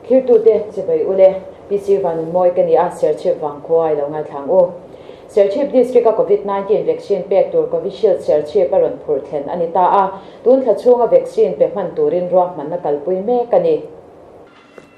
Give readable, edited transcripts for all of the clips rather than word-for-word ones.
Thlirtute chibai ule, PC Vanunmawi ka ni a, Serchhip vangkhua i lo ngaithla ang u. Serchhip District-a Covid 19 vaccine pek tur Covishield Serchhip a rawn phurh thlen a ni ta a, tun thla chhunga vaccine pe hman turin ruahmanna kalpui mek a ni.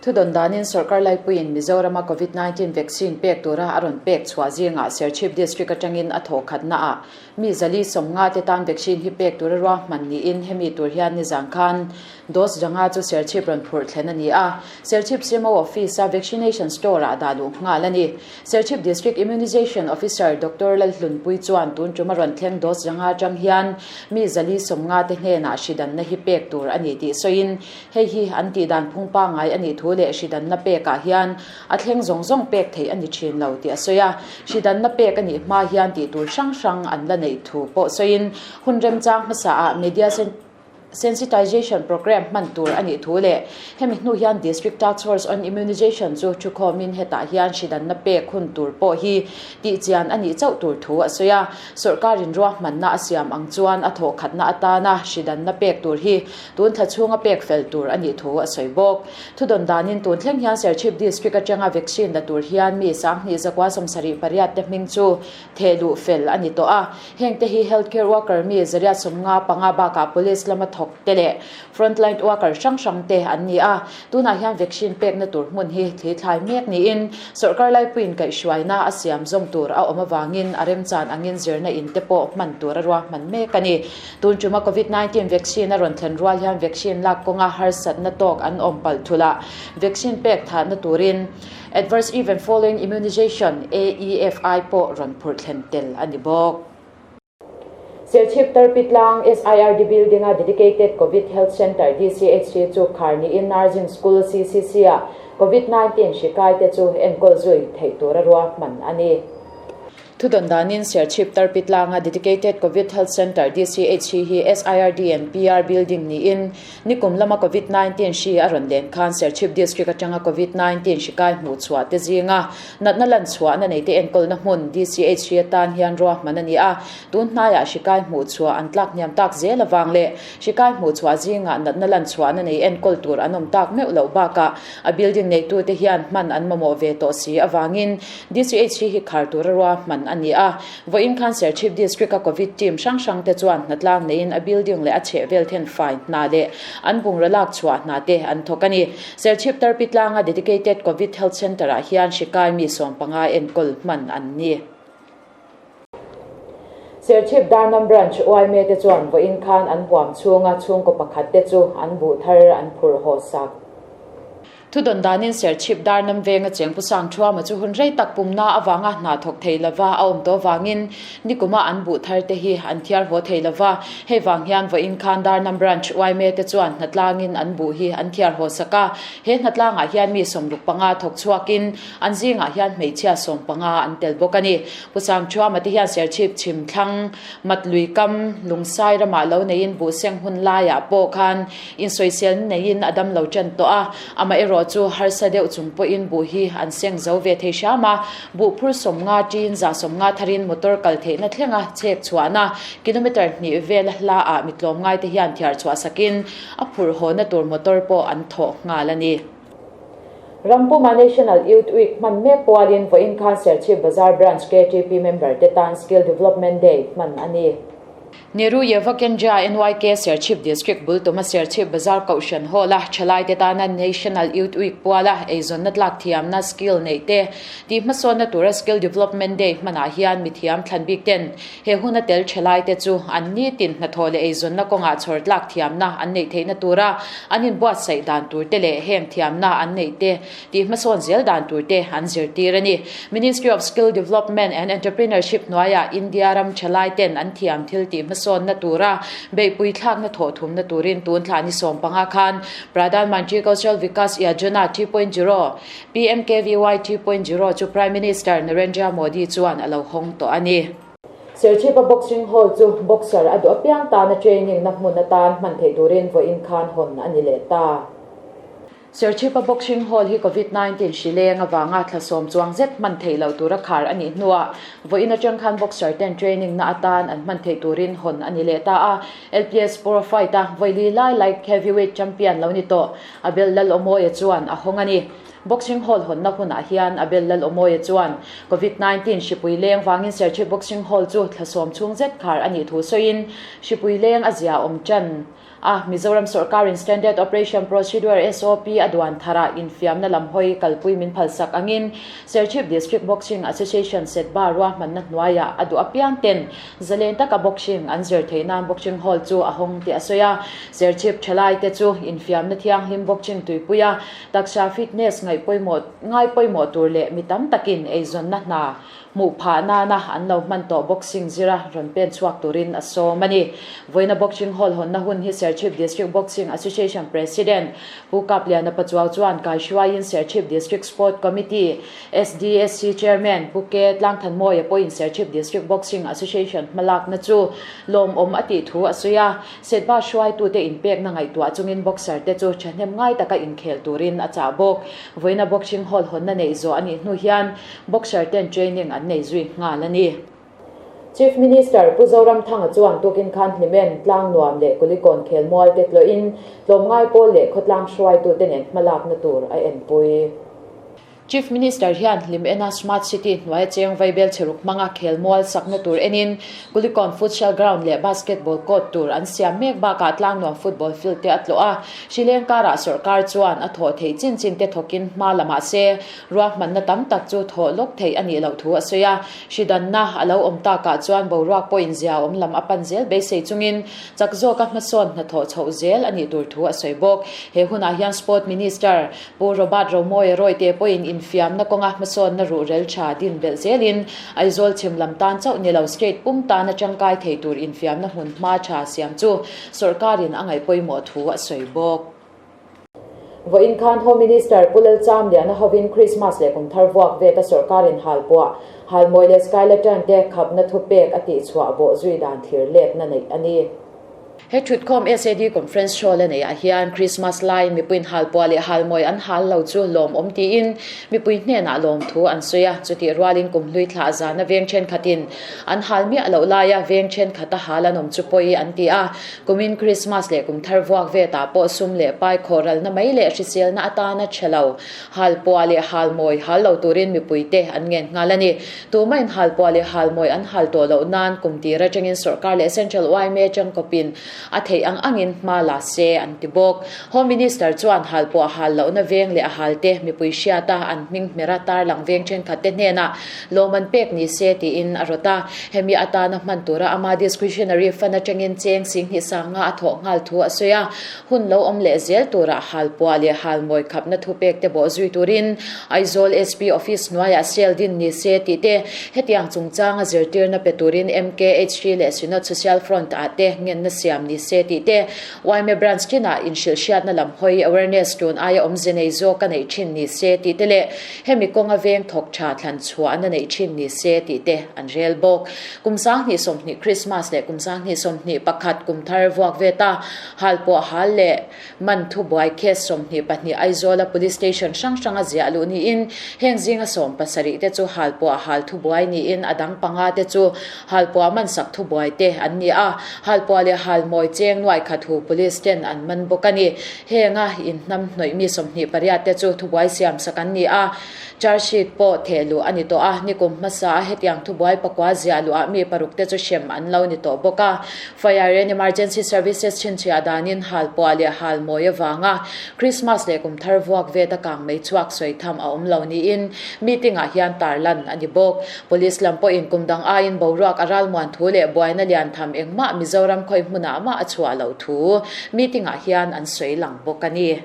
Thudawn danin sawrkar laipuiin Mizorama Covid 19 vaccine pek tura a rawn pek chhuah zingah Serchhip District atangin a thawh khatnaah mi zali sawmnga te tan vaccine hi pek tura ruahman niin hemi tur hian nizan khan dose danga chu Serchhip rawn phurh thlen a ni a. Serchhip CMO Office-a vaccination store-ah dah luh nghal a ni. Serchhip District Immunisation Officer Doctor Lalhlunpui chuan tun tum a rawn thleng dose danga atang hian mi zali sawmnga te hnenah hridanna hi pek tur a ni tih sawiin Hei hi an tih dan phung pangngai a nih thu leh hridanna pekah hian a thleng zawng zawng pek theih a ni thin lo tih a sawi a. Hridanna pek a nih hma hian tih tur hrang hrang an la neih thu pawh sawiin hun remchang hmasaah Media Sensitization Programme hman tur a nih thu leh hemi hnu hian District Task Force on Immunization chu thukhawmin hetah hian hridanna pek hun tur pawh hi tih chian a nih chauh tur thu a sawi a. Sawrkarin ruahmanna a siam ang chuan a thawhkhatna atana hridanna pek tur hi Tun thla chhunga pek fel tur a nih thu a sawi bawk. Thudawn danin tun thleng hian Serchhip District atanga vaccine la tur hian mi 20 178 te hming chu theh luh fel a ni tawh a. Heng te hi healthcare worker mi 155 bakah police lama thawk te leh frontline worker hrang hrang te an ni a. Tunah hian vaccine pekna tur hmun hi thli thlai mek niin sawrkar laipuiin kaihhruaina a siam zawm tur a awm avangin a remchan angin zirna in te pawh hman tur a ruahman mek a ni. Tun tuma Covid 19 vaccine a rawn thlen rual hian vaccine lak kawnga harsatna tawk an awm palh thulh a, vaccine pek thahna turin Adverse Event Following Immunization, AEFI, pawh rawn phurh thlen tel a ni bawk. Serchhip Tarpi Tlang SIRD Building-a Dedicated Covid Health Centre, DCHC, chu khar niin Nursing School, CCC-ah Covid 19 hri kaite chu enkawl zui theih tura ruahman a ni. Thudawn danin Serchhip Tarpi Tlanga Dedicated Covid Health Centre, DCHC, hi SIRD and PR Building niin nikum lama Covid 19 hri a rawn len khan Serchhip District atanga Covid 19 hri kai hmuh chhuah te zinga natna lan chhuahna neite enkawlna hmun DCHC atan hian ruahman a ni a. Tun hnaiah hri kai hmuh chhuah an tlak hniam tak zel avang leh hri kai hmuh chhuah zingah natna lan chhuahna nei enkawl tur an awm tak meuh loh bakah a building neitute hian hman an mamawh ve tawh si avangin DCHC hi khar tura ruahman a ni a, vawiin khan Serchhip District-a Covid team hrang hrang te chuan hnatlang neiin a building leh a chhehvel then fai hna leh an bungraw lak chhuah hna te an thawk a ni. Serchhip Tarpi tlanga Dedicated Covid Health Centre-ah hian hri kai mi 15 enkawl hman an ni. Serchhip Darnam Branch yma te chuan vawiin khan an huam chhunga chhungkaw pakhat te chu an buh thar an phurh haw sak. Thudawn danin Serchhip Darnam venga cheng Pu Sangthuama chu hun rei tak pumna avanga hna thawk thei lova a awm tawh avangin nikuma an buh thar te hi an thiar haw thei lova, hei vang hian vawiin khan Darnam Branch yma te chuan hnatlangin an buh hi an thiar haw sak a, he hnatlangah hian mi 65 thawk chhuakin an zingah hian hmeichhia 15 an tel bawk a ni. Pu Sangthuama te hian Serchhip chhim thlang mat lui kam Lungsai ramah lo neiin buh seng hun laiah pawh khan Insawiselna neiin a dam lo ṭan tawh a, amaherawh chu harsa deuh chung pawhin buh hi an seng zo ve thei hram a, buh phur 50 ṭin za 50 tharin motor kal theihna thlenga chhek chhuahna kilometre hnih vela hlaah mi tlawmngaite hian thiar chhuah sakin a phurh hawna tur motor pawh an thawh nghal a ni. Rampuma National Youth Week hman mek pualin vawiin khan Serchhip Bazar Branch KTP member te tan Skill Development Day hman a ni. Nehru Yuva Kendra, NYK, Serchhip District bul tuma Serchhip Bazar Kohhran Hall-a thalaite tana National Youth Week puala eizawnna tlak thiamna skill neih te tih hmasawnna tura Skill Development Day hmanah hian mithiam thlan bik ten he huna tel thalaite chu an nitin hnathawh leh eizawnna kawngah chhawr tlak thiamna an neih theihna tura an inbuatsaih dan tur te leh heng thiamna an neih te tih hmasawn zel dan tur te an zirtir a ni. Ministry of Skill Development and Entrepreneurship hnuaiah India ram thalai ten an thiam thil tih hmasawnna tura beihpui thlakna thawh thumna turin tun thla ni 15 khan Pradhan Mantri Kaushal Vikas Yojana 3.0, PMKVY 3.0, chu Prime Minister Narendra Modi chuan a lo hawng tawh a ni. Serchhipa Boxing Hall chu boxer a duh apiang tana training na hmun atan hman theih turin vawiin khan hawn a ni leh ta. Serchhipa Boxing Hall hi Covid 19 hri leng avanga thla sawm chuang zet hman theih loh tura khar a nih hnuah vawiin atang khan boxer ten training na atan an hman theih turin hawn a ni leh ta a. LPS Pro Fight a vawi lai light heavyweight champion lo ni tawh Abel Lalawmawia chuan a hawng a ni. Boxing Hall hawnna hunah hian Abel Lalawmawia chuan Covid 19 hripui leng vangin Serchhip Boxing Hall chu thla sawm chhung zet khar a nih thu sawiin hripui leng a zia awm tan a, Mizoram sawrkarin Standard Operation Procedure, SOP, a duan tharah infiamna lam hawi kalpui min phalsak angin Serchhip District Boxing Association SEDBA ruahmanna hnuaiah a duh apiang ten zalen taka boxing an zir theih nan boxing hall chu a hawng tih a sawi a. Serchhip thalaite chu infiamna thianghlim boxing tuipuia taksa fitness ngaihpawimawh ngai pawimawh tur leh mi tam takin eizawnna hna Hmuh phah nana an lo hman tawh boxing zira rawn pen chhuak turin a sawm a ni. Vawiina Boxing Hall hawnna hun hi Serchhip District Boxing Association President Pu Kapliana Pachuau chuan kaihruaiin Serchhip District Sport Committee, SDSC, Chairman Pu K Tlangthanmawia pawhin Serchhip District Boxing Association hmalakna chu lawmawm a tih thu a sawi a. Setba hruaitute inpekna ngaihtuah chungin boxer te chu thahnem ngai taka inkhel turin a chah bawk. Vawiina Boxing Hall hawnna neih zawh a nih hnu hian Boxer ten training an nei zui nghal a ni. Chief Minister Pu Zoramthanga chuan tukin khan Hlimen, Tlangnuam leh Kulikawn khelmual te tlawhin tlawmngai pawl leh khawtlang hruaitute nen hmalakna tur a enpui. Chief Minister hian Hlimena Smart City hnuaia cheng vaibel chheruk hmanga khelmual sakna tur enin Kulikawn Futsal Ground leh Basketball Court tur an siam mek bakah Tlangnuam Football Field te a tlawh a. Hrileng karah sawrkar chuan a thawh theih chin chin te thawkin hma la mah se, Ruahmanna tam tak chu thawh lawk theih a nih loh thu a sawi a, hridanna a lo awm takah chuan boruak pawhin zia awm lam a pan zel beisei chungin chak zawka hmasawn hnathawh chhoh zel a nih tur thu a sawi bawk. He hunah hian Sport Minister Pu Robert Romawia Rawite pawhin infiamna kawnga hmasawnna ruhrel tha din belh zelin Aizawl chhim lam tan chauh ni lo state pum tana tangkai thei tur infiamna hmun hma tha siam chu sawrkarin a ngaih pawimawh thu a sawi bawk. Vawiin khan Home Minister Pu Lalchamliana hovin Krismas leh kum thar vuak veta sawrkarin halpuah, halmawi leh skylatern te khapna thupek a tihchhuah bawh zui dan thlir letna neih a ni. He thutkhawm SAD Conference Hall a neihah hian Krismas laiin mipuiin halpuah leh halmawi an hal lo chu lawmawm tiin mipui hnenah lawmthu an sawi a, chutih rualin kum hlui thlah zana veng thenkhatin an hal miah loh laia veng thenkhat a hal an awm chu pawi an ti a. Kumin Krismas leh kum thar vuak vetah pawh sum leh pai khawhralna mai leh hriselna atana tha lo, halpuah leh halmawi hal lo turin mipuite an ngen nghal a ni. Tumahin halpuah leh halmawi an hal tawh loh nan kum tir atangin sawrkar leh Central yma tangkawpin a theih ang angin hma la se an ti bawk. Home Minister chuan halpuah hal lohna veng leh a halte mipui hriata an hming hmera tarlang veng thenkhatte hnenah Lawm an pek ni se tiin a rawt a, hemi atana hman tura ama discretionary fund atangin cheng singhnih sanga a thawh nghal thu a sawi a, hun lo awm leh zel tura halpuah leh halmawi khapna thupek te bawh zui turin Aizawl SP office hnuaiah cell din ni se tih te, hetiang chungchanga zirtirna pe turin MKHT leh Synod Social Front ah te ngenna siam ni se tih te, Yma Branch tinah inhrilhhriatna lam hawi awareness tun aia awmze nei zawk a neih thin ni se tih te leh Hemi kawnga veng thawk tha thlan chhuahna neih thin ni se tih te an rel bawk. Kum 2020 Krismas leh kum 2021 kum thar vuak ve ta. Hal pawh hal leh man thubuai case 22 Aizawla Police Station hrang hranga ziah luh niin heng zinga 17 te chu hal pawh hal thubuai niin a dang panga te chu hal pawh man sak thubuai te an ni a. Hal pawh leh hal mawi cheng nuai khat hu Police ten an man bawk a ni. Henga inhnam hnawih mi 28 te chu thubuai siam sak an ni a, charge sheet pawh theh luh a ni tawh a, nikum hmasa a hetiang thubuai pakua ziah luhah mi paruk te chu hrem an lo ni tawh bawk a. Fire and Emergency Services chhinchhiah danin halpuah leh halmawi avanga Christmas leh kum thar vuak vet a kang mei chhuak sawi tham a awm lo niin meeting ah hian tarlan a ni bawk. Police lam pawhin kum dang aiin boruak a ralmuan thu leh buaina lian tham engmah Mizoram khawi hmunah mah a chhuah loh thu meeting ah hian an sawi lang bawk a ni.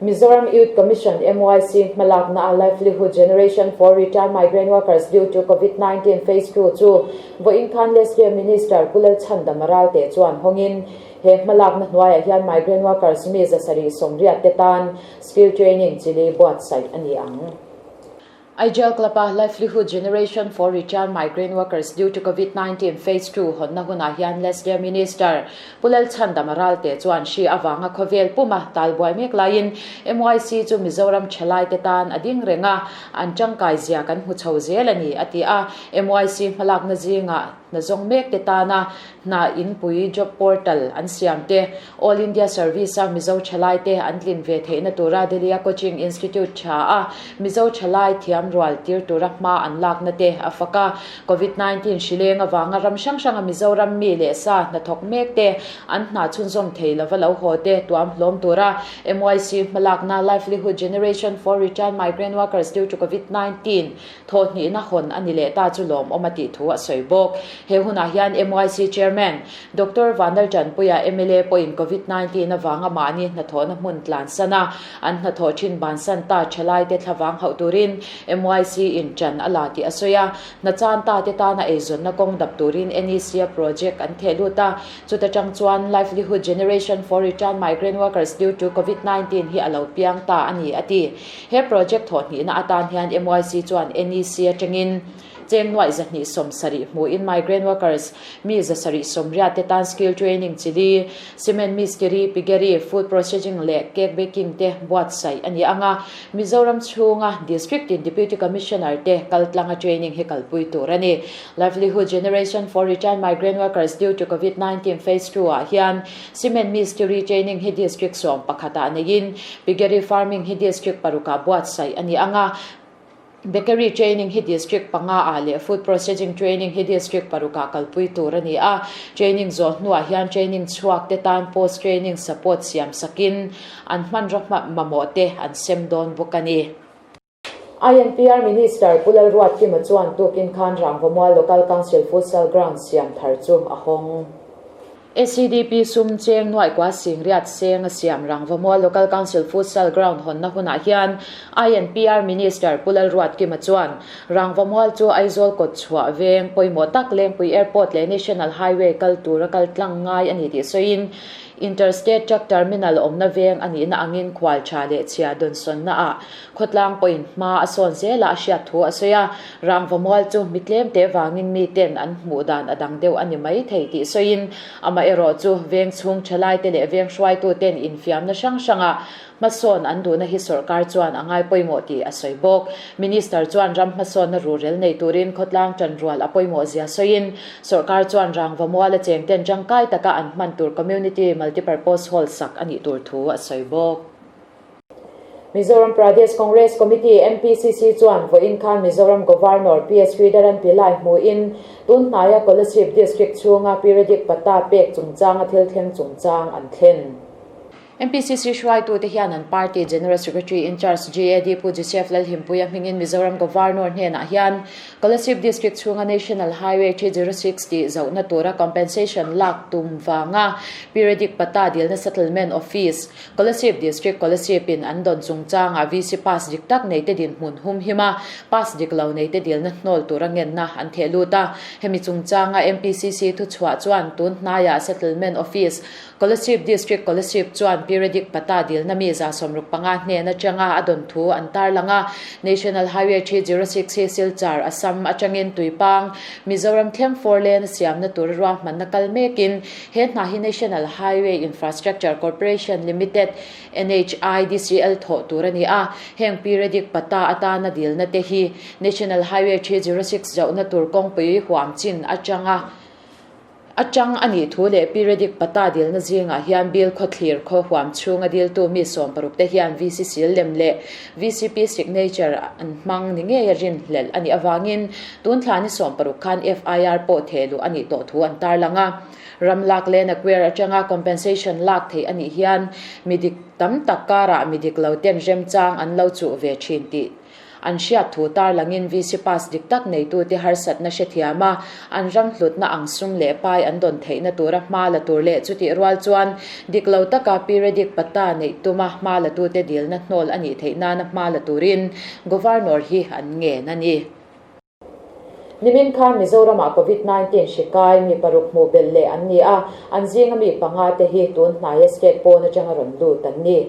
Mizoram Youth Commission, MYC, hmalakna a Livelihood Generation for Returned Migrant Workers Due to Covid 19 Phase Ii chu vawiin khan Leslie Minister Pu Lalchhandama Ralte chuan hawngin he hmalakna hnuaiah hian migrant workers mi 780 te tan skill training chili buatsaih a ni ang. Aijal Club-a Livelihood Generation for Return Migrant Workers Due to Covid 19 Phase ii hawnna hunah hian Leslie Minister Pu Lalchhandama Ralte chuan hri avanga khawvel puma talbuai mek laiin MYC chu Mizoram thalaite tan a ding reng a, an tangkai zia kan hmu chho zel a ni, a ti a. MYC hmalakna zingah hna zawng mek te tana hna inpui job portal an siam te, All India Service a Mizo thalai te an tlin ve theihna tura Delhi-a coaching institute tha a Mizo thalai thiam rual tir tura hma an lakna te a fak a. Covid 19 hrileng avanga ram hrang hranga Mizoram mi leh sa hnathawk mek te an hna chhunzawm thei lova lo haw te tuam hlawm tura MYC hmalakna Livelihood Generation for Return Migrant Workers Due to Covid 19 Thawhhnihna hawn a ni leh ta chu lawmawm a tih thu a sawi bawk. He hunah hian MYC Chairman, Doctor Vanlal Tanpuia mla pawhin Covid 19 avanga mahni hnathawhna hmun tlansan a, an hnathawh thin bansan ta thalaite thlavang hauh turin MYC in tan a la tih a sawi a. Hna chan ta te tana eizawnna kawng dap turin NEC a project an theh lut a, chuta tang chuan Livelihood Generation for Return Migrant Workers Due to Covid 19 hi a lo piang ta a ni, a ti. He project thawhhnihna atan hian MYC chuan NEC atangin cheng nuaih 270 hmuhin migrant workers mi 780 te tan skill training chili, cement mistiri, piggery, food processing leh cake baking te buatsaih a ni ang a. Mizoram chhunga District in Deputy Commissioner te kaltlanga training hi kalpui tur a ni. Livelihood Generation for Returned Migrant Workers Due to Covid 19 Phase ii ah hian Cement mistiri training hi District 11 ah neiin Piggery farming hi District parukah buatsaih a ni ang a, Bakery training hi District panga ah leh Food processing training hi District parukah kalpui tur a ni a. Training zawh hnuah hian training chhuak te tan post training support siam sakin an hmanraw mamawh te an sem dawn bawk a ni. INPR Minister Pu Lalruatkima chuan tukin khan Rangvamual Local Council Futsal Ground siam thar chu a hawng. SEDP sum cheng nuaihkua singriat seng a siam Rangvamual Local Council Futsal Ground hawnna hunah hian INPR Minister Pu Lalruatkima chuan Rangvamual chu Aizawl kawt chhuah veng pawimawh tak Lengpui Airport leh National Highway kal tura kal tlang ngai a ni tih sawiin Interstate Truck Terminal awmna veng a nihna angin khual tha leh chhia dawnsawnna ah Khawtlang pawhin hma a sawn zela a hriat thu a sawi a, Rangvamual chu mi tlem te vangin miten an hmuh dan a dang deuh a ni mai thei tih sawiin, amaherawh chu veng chhung thalaite leh veng hruaituten infiamna hrang hranga hmasawn an duhna hi sawrkar chuan a ngai pawimawh tih a sawi bawk. Minister chuan ram hmasawnna rurel nei turin khawtlang tanrual a pawimawh zia sawiin, sawrkar chuan Rangvamuala chengten tangkai taka an hman tur Community Multipurpose Hall sak a nih tur thu a sawi bawk. Mizoram Pradesh Congress Committee, MPCC, chuan vawiin khan Mizoram Governor PS Sridharan Pillai hmuhin tun hnaia Kolasib District chhunga Periodic Patta pek chungchanga thil thleng chungchang an thlen. MPCC hruaitute hian an party General Secretary in charge GAD Pu Joseph Lalhimpuia hmingin Mizoram Governor hnenah hian Kolasib District chhunga National Highway 306 tih zohna tura compensation lak tum vanga Periodic Patta dilna Settlement Office Kolasib District Kolasib in an dawn chungchangah VC pass dik tak nei te dinhmun hum him a, pass dik lo nei te dilna hnawl tura ngenna an theh lut a. Hemi chungchanga MPCC thuchhuah chuan tun hnaiah Settlement Office, Kolasib District Kolasib chuan Periodic Patta dilna mi 65 hnen atanga a dawn thu an tarlang a. National Highway 306 hi Silchar, Assam atangin Tuipang, Mizoram thleng four lane a siamna tur ruahmanna kal mekin He hna hi National Highway Infrastructure Corporation Limited, NHIDCL, thawh tur a ni a. Heng periodic patta atana dilna te hi National Highway 306 zohna tur kawngpui huam chin atanga atang a nih thu leh periodic patta dilna zingah hian bill khawthlir khaw huam chhunga diltu mi 60 te hian VCC lem leh VCP signature an hmang ni ngei a rinhlelh a nih avangin tun thla ni 60 khan FIR pawh theh luh a nih tawh thu an tarlang a. Ram lak leh Naquer atanga compensation lak theih a nih hian mi dik tam tak karah mi dik lo ten remchang an lo chuh ve thin tih an hriat thu tarlangin VC pass dik tak neitute harsatna hrethiam a, an ram hlutna ang sum leh pai an dawn theihna tura hma la tur leh chutih rual chuan dik lo taka periodic patta neih tuma hma latute dilna hnawl a nih theih nana hma la turin Governor hi an ngen a ni. Nimin khan Mizoramah Covid 19 hri kai mi paruk hmuh belh leh an ni a, an zinga mi panga te hi tun hnaia state pawn atanga rawn lut an ni.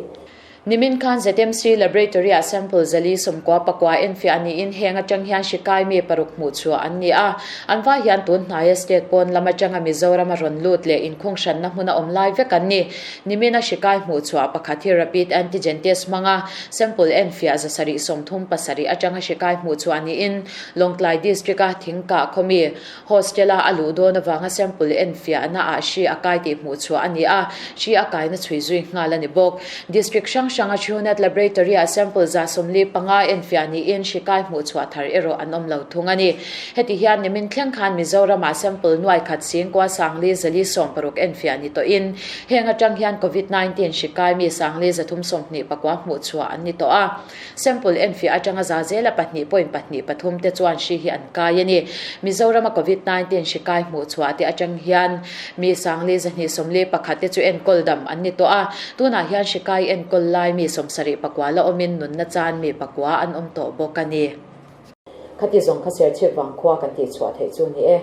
Nimin khan ZMC Laboratory-ah sample 494 enfiah niin heng atang hian hri kai mi paruk hmuh chhuah an ni a. An vai hian tun hnaia state pawn lam atanga Mizoram a rawn lut leh inkhung hranna hmun a awm lai vek an ni. Nimina hri kai hmuh chhuah pakhat hi rapid antigen test hmanga sample enfiah 737 atanga hri kai hmuh chhuah niin Lawngtlai District-a Thingkah khawmi Hostel-a a luh dawn avanga sample enfiahna ah hri a kai tih hmuh chhuah a ni a, hri a kaina chhui zui nghal a ni bawk. District hrang hranga Truenat Laboratory-ah sample 75 enfiah niin hri kai hmuh chhuah thar erawh an awm lo thung a ni. Heti hian nimin thleng khan Mizoram-ah sample nuai khat singkua 4,160 enfiah ni tawhin heng atang hian Covid 19 hri kai mi 4,329 hmuh chhuah an ni tawh a. Sample enfiah atanga za zela pahnih point pahnih pathum te chuan hri hi an kai a ni. Mizorama Covid 19 hri kai hmuh chhuah te atang hian mi 4,221 te chu enkawl dam an ni tawh a. Tunah hian hri kai enkawl lai mi 74 la awmin nunna chan mi pakua an awm tawh bawk a ni. Khati zawng kha Serchhip vangkhua kan tih chhuah theih chu ni e.